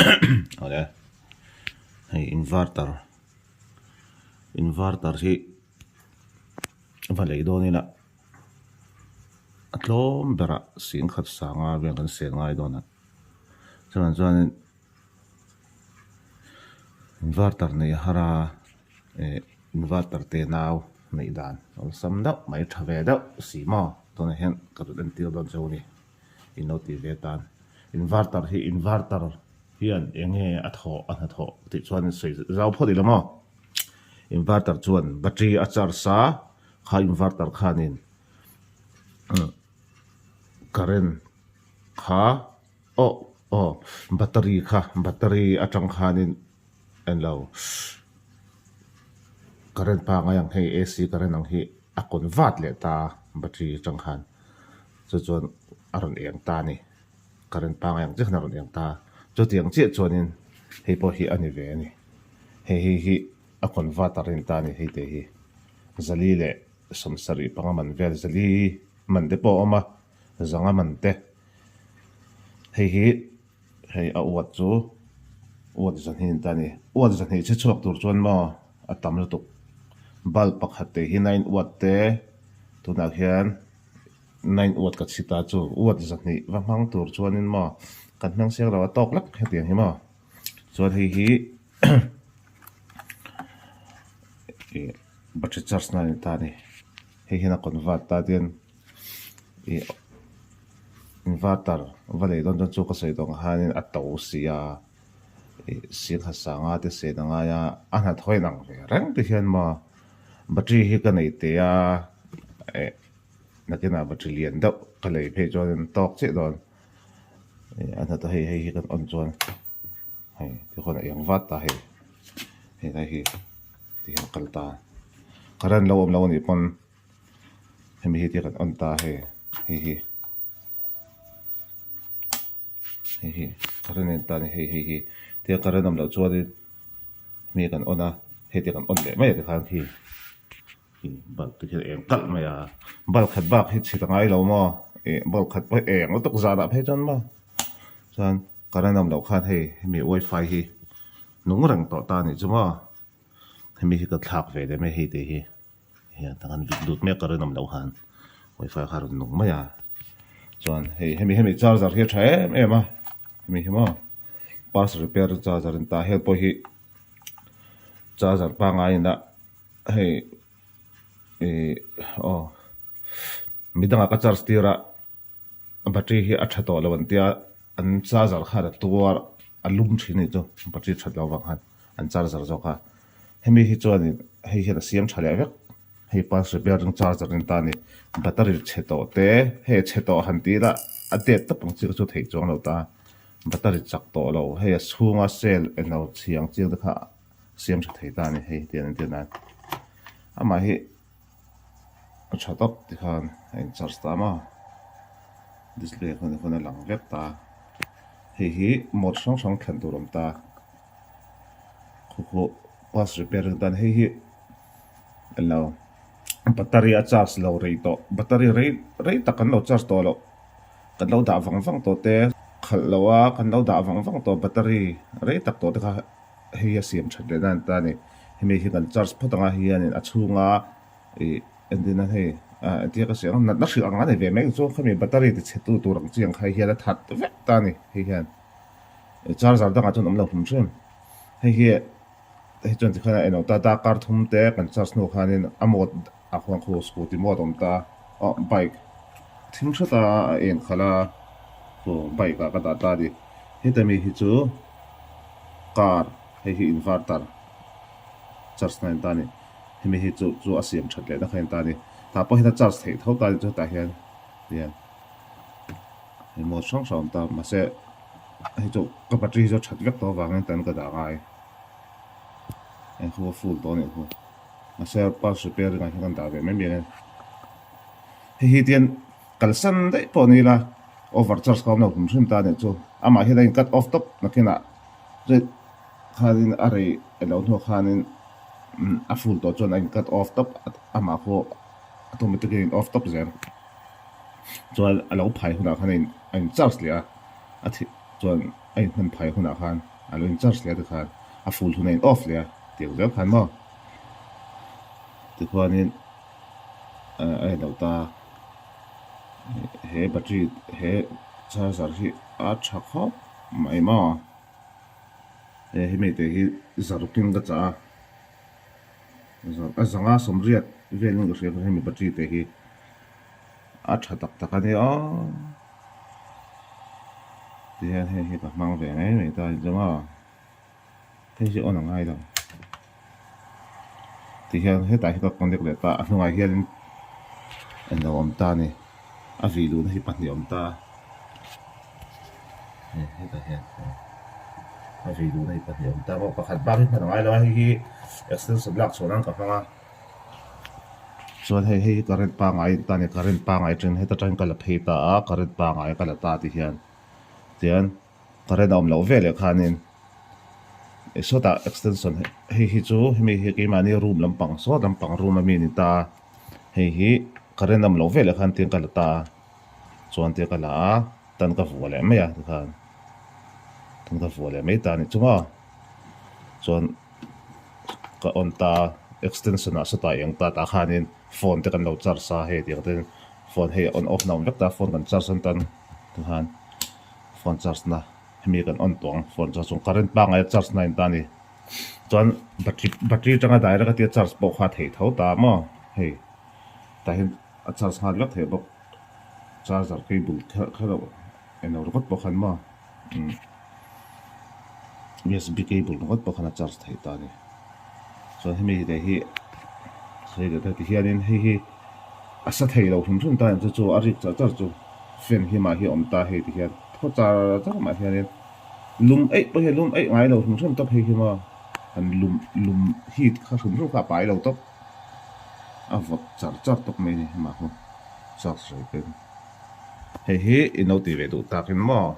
Awle hei inverter inverter hi va lei dawn ila a tlawm berah singkhat sanga vel kan sel ngai dawn a chuvang chuanin inverter neih a har a eh inverter te nau neih dan awlsam deuh mai tha ve deuh si maw tunah hian ka rawn entir dawn cheu a ni. In lo tih ve tan. Inverter hi inverter hian eng nge a thawh a hnathawh tih chuan sawi zau phawt ila maw. Inverter chuan battery a charge a, kha inverter khanin current kha aw aw battery kha battery atang khanin englo current pangngai ang hei ac current ang hi a convert leh ta battery atang khan. Chu chuan a rawn eng ta a ni. Current pangngai ang chiah khan a rawn eng ta a. Chutiang chiah chuanin hei pawh hi a ni ve a ni. Hei hei hi a converter a ni ta a ni hei te hi. Zali leh sawmsarih panga man vel zali man te pawh a awm a, zanga man te. Hei hi hei a uat chu uat zahnih a ni ta a ni. Uat zahnih chhe chhuak tur chuan maw a tam lutuk. Bulb pakhat te hi nine uat te tunah khian. Nine uat ka chhit a chu uat zahnih va hmang tur chuanin maw kan hmang siang lo a tawk lek hetiang hi maw chuan hei hi ih battery charge na a ni ta a ni hei hian a convert ta tian ih inverter va lei dawn chuan chu ka sawi tawh ang khanin a to si a ih singha sanga te sen a ngai a a hnathawh in ang ve reng te hian maw battery hi ka nei teh a eh. Nakinah battery lian deuh ka lei phei chuan an tawk chiah dawn ih a hnata hei hei hi kan on chuan hei tikhawn a eng vat ta hei hei lai hi tihian a kal ta current lo awm lo anih pawn hemi hi tia kan on ta hei hei hi hei hi current a in ta a ni hei hei hi tia current awm loh chuanin hemi kan on a hei te kan on leh mai a tikhan khi. Bulb te khian eng kalh mai a, bulb khat bak hi chhit a ngai lo maw ih bulb khat pawh hi eng lutuk zan ah phei chuan maw chuan current a awm loh khan hei hemi wifi hi nung reng tawh ta a nih chu maw hemi hi ka thlak ve leh mai hei te hi hian tah khan vit lut mek current awm loh khan wifi kha a rawn nung mai a chuan hei hemi hemi charger hi a tha em em a hemi hi maw parts repair charger a ni ta heng pawh hi charger pangngai in a. Hei ih aw midangah ka charge tir a battery hi a tha tawh lo an tia an charger khan a tuar a lum thin anih chu battery that loh avang khan an charger zawk a hemi hi chuanin hei hian a siam tha leh vek hei pulse repairing charger a ni ta a ni battery chhe tawh te hei a chhe tawh han tih ila a det tawp ang chi kha chu theih chuang lo ta battery chak tawh lo hei a chhunga cell eng lo chhiang chiang te kha. Siam tha thei ta a ni hei tiang entir nan amah hi a tha tawp tikhan a in charge ta maw display ah khan a lang vek ta hei hi mode hrang hrang thlan tur a awm ta khaw khaw pass repair tan hei hi alo battery a charge lo rei tawh battery rei rei tak kan lo charge tawh loh kan lo dah vang vang tawh te khalh loh a kan lo dah vang vang tawh battery rei tak tawh te kha. Hei a siam that leh nan ta a ni. Hemi hi kan charge phawt anga hianin a chhunga ih entin a hei ah entir ka siam a natna hrilh ang a ni ve mai ang chu khami battery ti chhe tu tur ang chi ang kha hian a that vek ta a ni hei hian charger dangah chuan awm lo hrim hrim. Hei hi hei chuan tikhian a enawh ta darkar thum te kan charge hnu khanin a mode ah khuan khu scooty mode a awm ta aw bike thim hret a a en khalh a khu bike ah ka dah ta a ni. Heta mi hi chu car hei hi inverter charge na in ta a ni hemi hi chu chu a siam that leh na kha in ta a ni tah pawh hian a charge theih tho ta a ni chu hetah hian hian hei mode hrang hrang a awm ta mahse hei chu ka battery hi chu a that vek tawh avangin tan ka dah ngai hei khu a full tawh a nih khu mahse pulse repairing ah hian kan dah ve mai mai a ni hei hi tian. Kalsan daih pawh ni ila over charge ka awm lo hrim hrim ta anih chu. Amah hian a in cut off tawp nakinah chuan khanin a rei elo hnuah khanin a full tawh chuan a in cut off tawp amah pawh automatic in a in off tawp zel. Chuan a lo phai hunah khan a in charge leh a, a thih chuan a in hman phai hunah khan. A lo in charge leh a tikhan a full hun a in off leh a tiang zel khan maw tikhuanin a en loh ta he battery he charger hi a tha khawp mai maw he hemi te hi zarukin ka chah a a zanga sawmriat velin ka hria hemi battery te hi a tha tak tak a nia aw. Tihian hei hi ka hmang ve mai mai ta inchawm a, hei hi on a ngai lo. Tihian hetah hi ka connect leh ta a hnungah hianin englo awm ta a ni, a vih luhna hi pahnih a awm ta a, hei hetah hian a vih luhna hi pahnih a awm ta a, pakhat bak hi hman a ngai lo a, hei hi extension lak chhuah nan ka hmang a. Chuan hei hei hi current pangai ta a ni current pangai atangin heta tangin ka la phei ta a current pangai ka la ta ti hian tian current a awm loh veleh khanin eh sawtah extension hei hi chu hemi hi keimahni room lampang sawt lampang room ami a ni ta a hei hi current a awm loh veleh khan tiang ka la ta a chuan tiang ka la a tan ka vuah leh mai a tikhan tan ka vuah leh mai ta a ni chu maw chuan. Ka on ta a, extension ah sawtah eng ta tah khanin phone te kan lo charge a hei tiang ten phone hei on off na awm vek ta phone kan charge an tan tikhan phone charge na hemi kan on tawh ang phone charge chung current pangngai a charge na in ta a ni chuan battery battery atanga direct a tia charge pawh kha a theih tho ta maw hei tah hian a charge nghal vek thei bawk charger cable kher kher loh englo ringawt pawh khan maw umm. Usb cable ringawt pawh khan a charge theih ta a ni. Chuan hemi leh hi sawi leh ta tihianin hei hi a sa thei lo hrim hrim ta em chu chu a rik char char chu fan hi mah hi a awm ta hei tihian thaw char char mah hianin lum eih pawh hian lum eih ngai lo hrim hrim tawp hei hi maw han lum lum heat kha hrim hrim kha a pai lo tawp a vawt char char tawp mai a ni hemah khu charge rei peng hei hi i lo tih ve duh takin maw.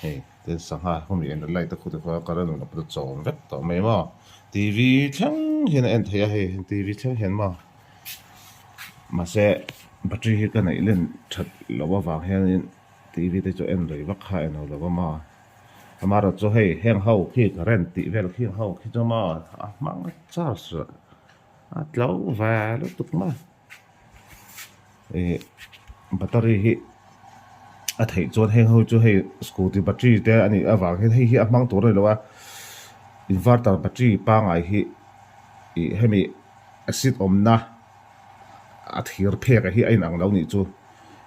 Hei tin sangha humi en light a khut a current awm loh chawm vek tawh mai maw T_V thleng hian a en theih a hei T_V thleng hian maw mahse battery hi ka neih len that loh avang hianin T_V te chu en rei vak kha en lo lo va maw amaherawhchu chu hei heng ho khi current tih vel khi ho khi chu maw a hmang a charge a tlo ve lutuk maw. Ih battery hi a theih chuan heng ho chu hei scooty battery te a nih avang hian hei hi a hmang tur a ni lo a inverter battery pangngai hi ih hemi acid awmna a thir phek ah hi a inang lo nih chu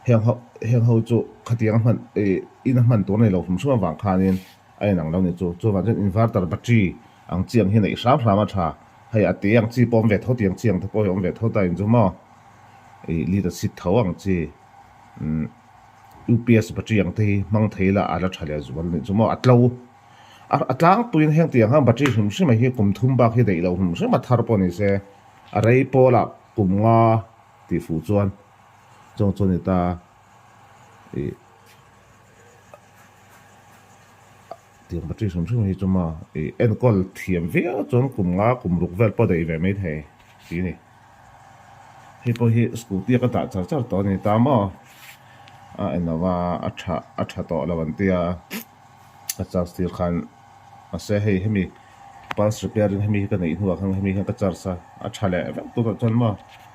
heng ho heng ho chu khatiang a hman ih in a hman tur a ni lo hrim hrim avang khanin a inang lo nih chu chuvang chuan inverter battery ang chi ang hi neih hram hram a tha. Hei a te ang chi pawh awm ve tho tiang chi ang te pawh hi awm ve tho ta in chu maw ih lead a chhit tho ang chi umm U_P_S battery ang te hi hmang thei ila a la tha leh zual anih chu maw a tlo a a tlangpuiin heng tiang khan battery hrim hrim ah hi kum thum bak hi daih loh hrim hrim a thar pawh ni se a rei pawl ah kum nga tih fuh chuan chuang chu a ni ta ih. Tiang battery hrim hrim hi chu maw ih enkawl thiam viau chuan kum nga kum ruk vel pawh daih ve mai thei tih a ni. Hei pawh hi scooty a ka dah char char tawh a ni ta maw a en lo va a tha a tha tawh lo an tia ka charge tir khan mahse hei hemi pulse repairing hemi hi ka neih hnuah khan hemi hian ka charge a a tha leh vek tunah chuan maw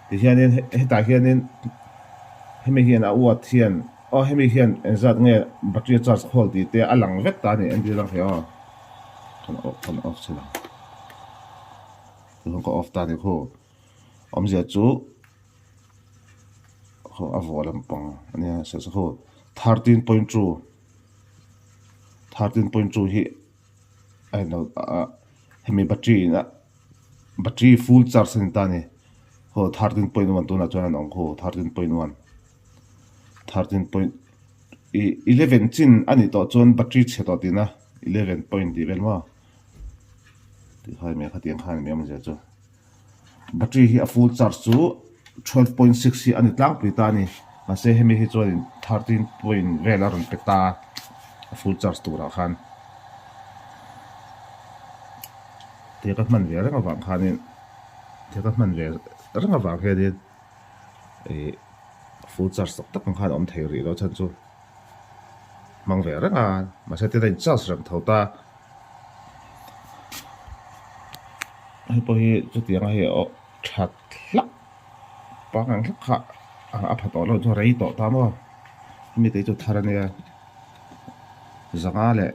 tihianin hetah hianin hemi hian a uat hian. Aw hemi hian engzat nge battery a charge khawl tih te a lang vek ta a ni entir lang thei aw kan off kan off chhin ang tunah ka off ta a ni khaw awmzia chu khaw a vawh lampang a nia khaw 13.2 13.2 hi a in lo a hemi battery in a battery full charge a ni ta a ni khaw 13.1 tunah chuan an awm khaw 13.1. 13 point ih 11 chin a nih tawh chuan battery chhe tawh tihna 11 point tih vel maw tih kha nia khatiang khan nia awmzia chu battery hi a full charge chu 12.6 hi a ni tlangpui ta a ni mahse hemi hi chuanin 13 point vel a rawn pe ta a full charge turah khan tia ka hman ve reng avang khanin tia ka hman ve reng avang hianin. Ih full charge tak tak ang khan a awm thei rih lo chhan chu hmang ve reng a, mahse tin a in charge reng tho ta. Hei pawh hi chutiang a hei aw that hlak pangang hlak kha a pha tawh lo chuan rei tawh ta maw hemi te hi chu thar ania zanga leh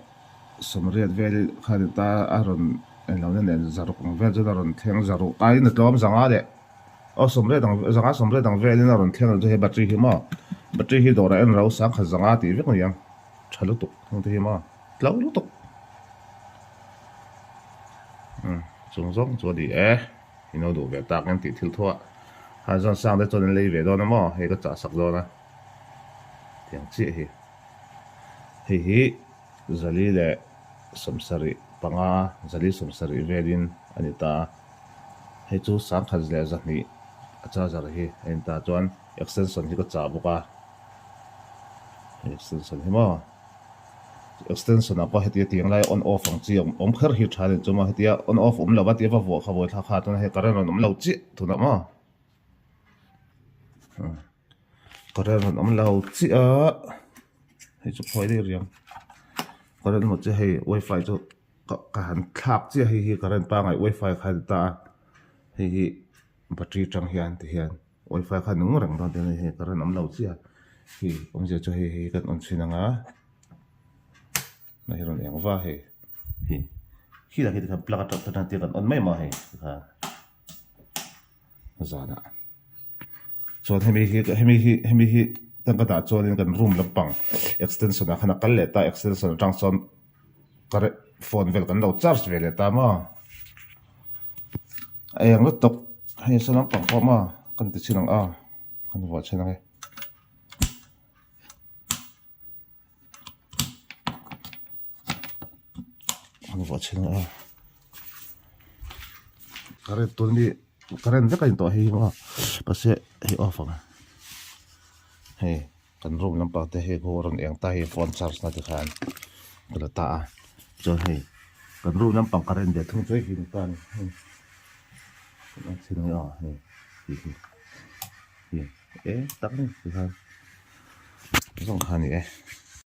sawmriat vel kha ni ta a rawn englo na nen zaruk ang vel chuan a rawn thleng zaruk aiin a tlawm zanga leh aw sawmriat ang zanga sawmriat ang velin a rawn thleng ang chu hei battery hi maw battery hi dawrah en ro sangkhat zanga tih vek a ni ang tha lutuk heng te hi maw tlo lutuk. Umm chung zawng chu a ni e in lo duh ve tak em tih thil thuah han zawn sang te chuan an lei ve dawn a maw hei ka chah sak dawn a tiang chiah hi hei hi zali leh sawmsarih panga zali sawmsarih velin a ni ta a hei chu sangkhat leh zahnih a charger hi a in ta chuan extension hi ka chah bawk a extension hi maw. Extension ah pawh hetia tiang lai on off ang chi awm kher hi tha a ni chu maw hetia on off awm lo a tia va vuah kha vawi thla kha chuan hei current rawn awm lo chiah tunah maw current rawn awm lo chiah a hei chu phawi daih riang current emaw chu hei wifi chu ka han thlak chiah hei hi current pangngai wifi kha a ni ta a hei hi battery atang hian ti hian. Wifi kha nung reng dawn te hei current awm lo chiah hei awmzia chu hei hei kan on thin ang a hei rawn eng va hei hei khi lah khi tikhan plug atang te chuan kan on mai maw hei tikhan zanah chuan hemi hi hemi hi hemi hi kan ka dah chuanin kan room lampang extension ah khan a kal leh ta extension atang chuan current phone vel kan lo charge ve leh ta maw. A eng lutuk hei saw lampang pawh maw kan ti chhin ang a kan vuah chhin ang e. Kan vuah chhin ang a current tun hi current vek a ni tawh hei hi maw mahse hei off ang hei. Kan room lampang te hei khu rawn eng ta hei phone charge na te khan ka la ta a chuan hei kan room lampang current ve thung chu hei hi ni ta a ni hei kan en chhin ang aw hei hi hi hi eng tak a ni tikhan zawng kha a ni e.